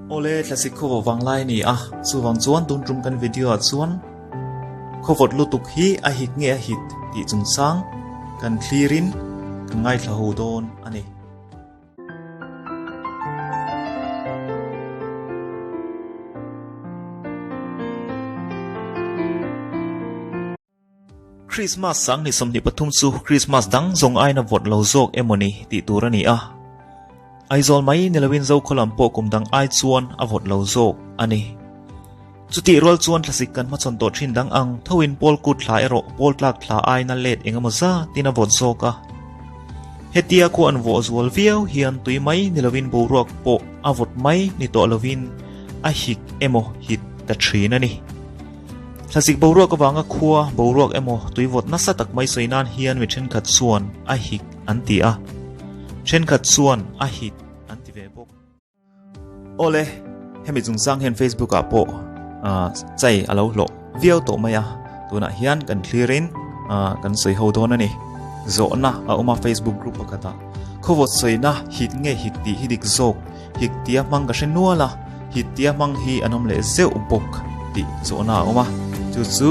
Awle, thlasik khawvawh vang lai a ni a, chuvang chuan tun tum kan video ah chuan khawvawt lutuk hi a hit nge a hit tih chungchang kan thlir in kan ngaithla ho dawn a ni. Krismas 2023 chu Krismas dang zawng aiin a vawt lo zawk emawni tih tur a ni a. Aizawl mai ni loin Zokhaw lam pawh kum dang ai chuan a vawt lo zawk a ni. Chutih rual chuan thlasik kan hmachhawn tawh thin dang ang thoin pawl kut thla erawh pawl tlak thla aiin a let engemaw zatin a vawt zawk a. Hetia khu an vawh zual viau hian tui mai ni loin boruak pawh a vawt mai ni tawh loin a hik emaw hit ta thin a ni. Thlasik boruak avanga khua boruak emaw tuivawt nasa tak mai sawi nan hian mi thenkhat chuan a hik an ti a, thenkhat chuan a hit an ti ve bawk. Awle, hemi chungchang hian Facebook ah pawh chai a lo hlawh viau tawh mai a, tunah hian kan thlirin kan sawi ho dawn a ni. Zawhna a awm a Facebook group pakhatah, Khawvawt sawina hit nge hik tih hi dik zawk? Hik tia hmang ka hre nual a, hit tia hmang hi an awm leh zeuh bawk tih zawhna a awm a, chu chu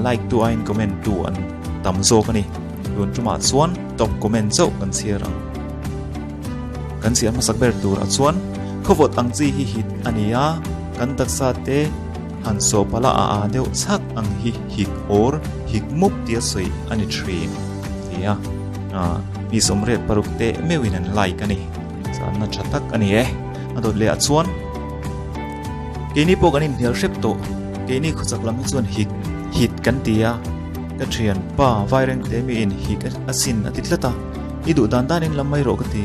like tu aiin comment tu an tam zawk a ni. Tun tumah chuan top comment chauh kan chhiar ang. Kan chhiar hmasak ber turah chuan khawvawt ang chi hi hit a ni a, kan taksa te han sawhpala a a deuh chhak ang hi hik or hik mup tia sawi a ni thin ti a, mi 86 te meuhin an like a ni. Channa tha tak a ni e. A dawt leh ah chuan keini pawh kan inhnial hrep tawh. Keini khawchak lam hi chuan hik hit kan ti a, ka thian pa vaireng te miin hik a sin a ti tlat a, i duh dan danin lam mai rawh ka ti.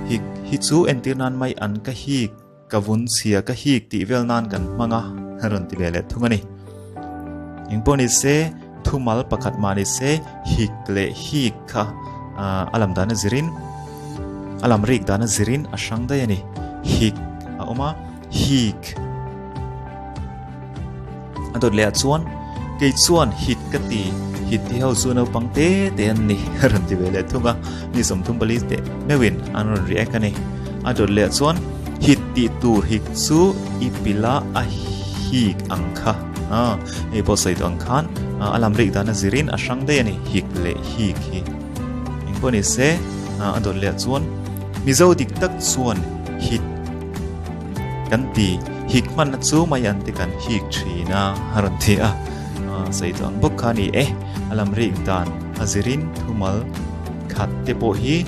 Hik hi chu entir nan mai an ka hik, ka vun chhia ka hik tih vel nan kan hmang a, a rawn ti ve leh thung a ni. Engpawh ni se thumal pakhat mah ni se hik leh hik kha a lam dan a zirin a lam rik dan a zirin a hrang daih a ni. Hik a awm a, hik a dawt leh ah chuan kei chuan hit ka ti, hit ti ho chu naupang te te an ni a rawn ti ve leh thung a, mi 34 teh meuhin an rawn react a ni. A dawt leh ah chuan hit tih tur hik chu i pila a hik ang kha. A, hei pawh sawi tawh ang khan a lam rik dan a zirin a hrang daih a ni, hik leh hik hi. Engpawh ni se, a dawt leh chuan Mizo dik tak chuan hit kan ti, hik hmanna chu mai an ti kan hik thin a, a rawn ti a. Sawi tawh ang bawk kha a ni e, a lam rik dan a zirin thumal khat te pawh hi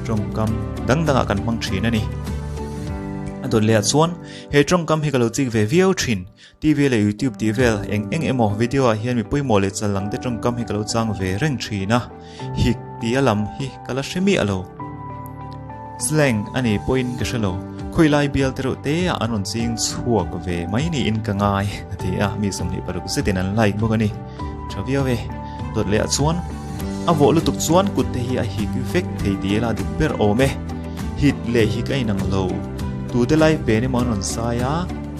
tawngkam dang dangah kan hmang thin a ni. A dawt leh ah chuan He tawngkam hi ka lo chik ve viau thin. TV leh YouTube tih vel eng eng emaw video ah hian mi pawimawh leh chal lang te tawngkam hi ka lo chang ve reng thin a. Hik tih a lam hi ka la hre miah lo. Slang a ni pawhin ka hre lo. Khawilai bial te reuh te ah an rawn ching chhuak ve mai niin ka ngai a ti a, mi 26 zetin an like bawk a ni. Tha viau e. Dawt leh ah chuan a vawh lutuk chuan kut te hi a hik vek thei tih ila dik ber awm e. Hit leh hik a inang lo. Tute lai pen emaw an rawn sai a,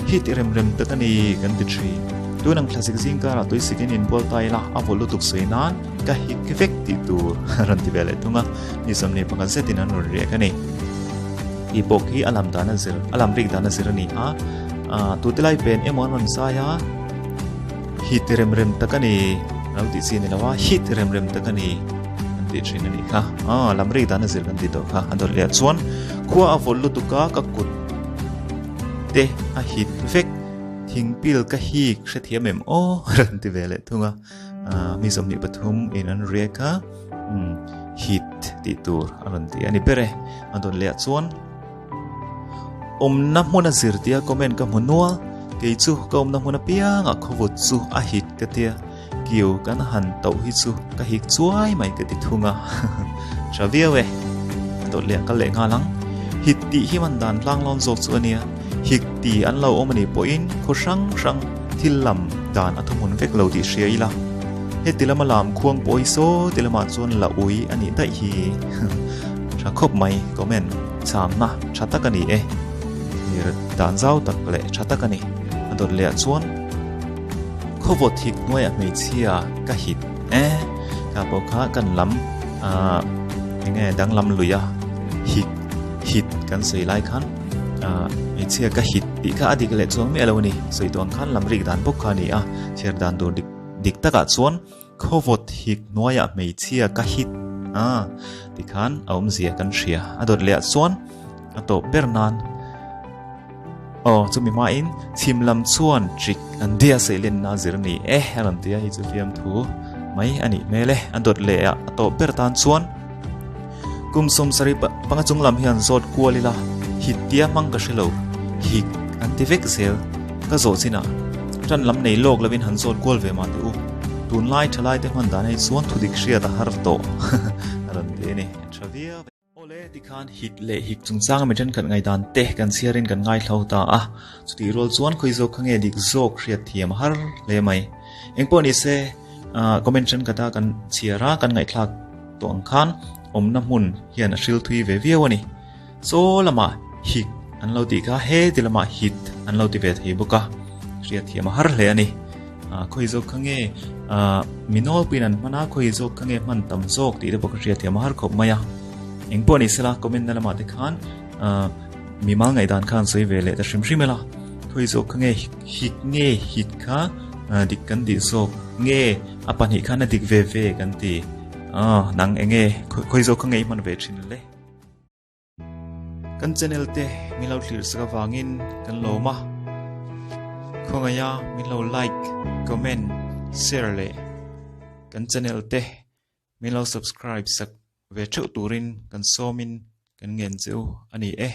hit rem rem tak a ni kan ti thin. Tun ang thlasik zing karah tui sikin inbual ta ila a vawh lutuk sawi nan ka hik vek tih tur a rawn ti ve leh thung a, ni 21 zetin an rawn riak a ni. Tih pawh khi a lam dan a zir, a lam rik dan a zir a ni a, tute lai pen emaw an rawn sai a, hit rem rem tak a ni lo tih chi a ni lo a, hit rem rem tak a ni. An tih thin a nih kha. Aw, lam rik dan a zir kan tih tawh kha. A dawt leh ah chuan khua a vawlh lutuk a, ka kut te a hit vek. Thingpil ka hik hrethiam em aw rawn ti ve leh thung a. Mi 23 in an riak a, hit tih tur a rawn ti a ni ber e. A dawt leh ah chuan awmna hmun a zir tia comment ka hmu nual. Kei chu ka awmna hmun apiangah khawvut chu a hit ka tia. Kiu kan han tauh hi chu ka hik chuai mai ka ti thung a, tha viau e. A dawt leh a kal leh nghal ang. Hit tih hi man dan tlang lawn zawk chu a nia. Hik ti an lo awm a nih pawhin khaw hrang hrang thil lam dan a thuhmun vek lo tih hria ila. Heti lama lam khuang pawh hi saw ti lamah chuan la ui a nih daih hi. Tha khawp mai comment chhamna tha tak a ni e. Thlir dan zau tak leh tha tak a ni. A dawt leh ah chuan. Khawvawt hik hnuaiah hmeichhia ka hit e, ka pawh kha kan lam ahh eng nge danglam lui a hik hit kan sawi lai khan Hmeichhia ka hit tih kha a dik leh chuang miah lo a ni. Sawi tawh ang khan lam rik dan bawk kha a ni a, chhiar dan tur dik dik takah chuan khawvawt hik hnuaiah hmeichhia ka hit a tikhan a awmzia kan hria. A dawt leh ah chuan a tawp ber nan aw chumi hmain chhim lam chuan trik an dia seilenna zir a ni e a rawn ti a, hei chu fiamthu mai a nih hmel e. A dawt leh ah a tawp ber tan chuan. Kum 70 panga chung lam hian zawt kual ila, hit tia hmang ka hre lo, hik an ti vek zel. Ka zawh chinah tan lam nei lawk lovin han zawt kual ve mah teh u. Tunlai thalai te hman dan hei chuan thudik hriat a har tawh a rawn ti a ni. A tha viau e. Awle, tikhan hit leh hik chungchanga mi thenkhat ngaihdan te kan chhiarin kan ngaithlo ta a. Chutih rual chuan khawi zawk kha nge dik zawk hriat thiam a har hle mai. Engpawh nise, comment thenkhat a kan chhiar a, kan ngaihthlak tawh ang khan awmna hmun hian a hril thui ve viau a ni. Chaw lamah hik an lo tih kha he ti lamah hit an lo ti ve thei bawk a, hriat thiam a har hle a ni. Khawi zawk kha nge mi nawlpuiin an hman a, khawi zawk kha nge hman tam zawk tih te pawh ka hriat thiam a har khawp mai a. Engpawh ni sela comment na lamah te khan mi mal ngaihdan khan sawi ve leh ta hrim hrim ila. Khawi zawk kha nge hik nge hit kha dik kan tih zawk nge a 2 khan a dik ve ve kan ti. Aw, nang enge khawi zawk kha ngei hman ve thin le. Kan channel te min lo thlir sak avangin kan lawm a. Khawngaia min lo like, comment, share leh kan channel te min lo subscribe sak ve theuh turin kan sawmin kan ngen che u a ni e.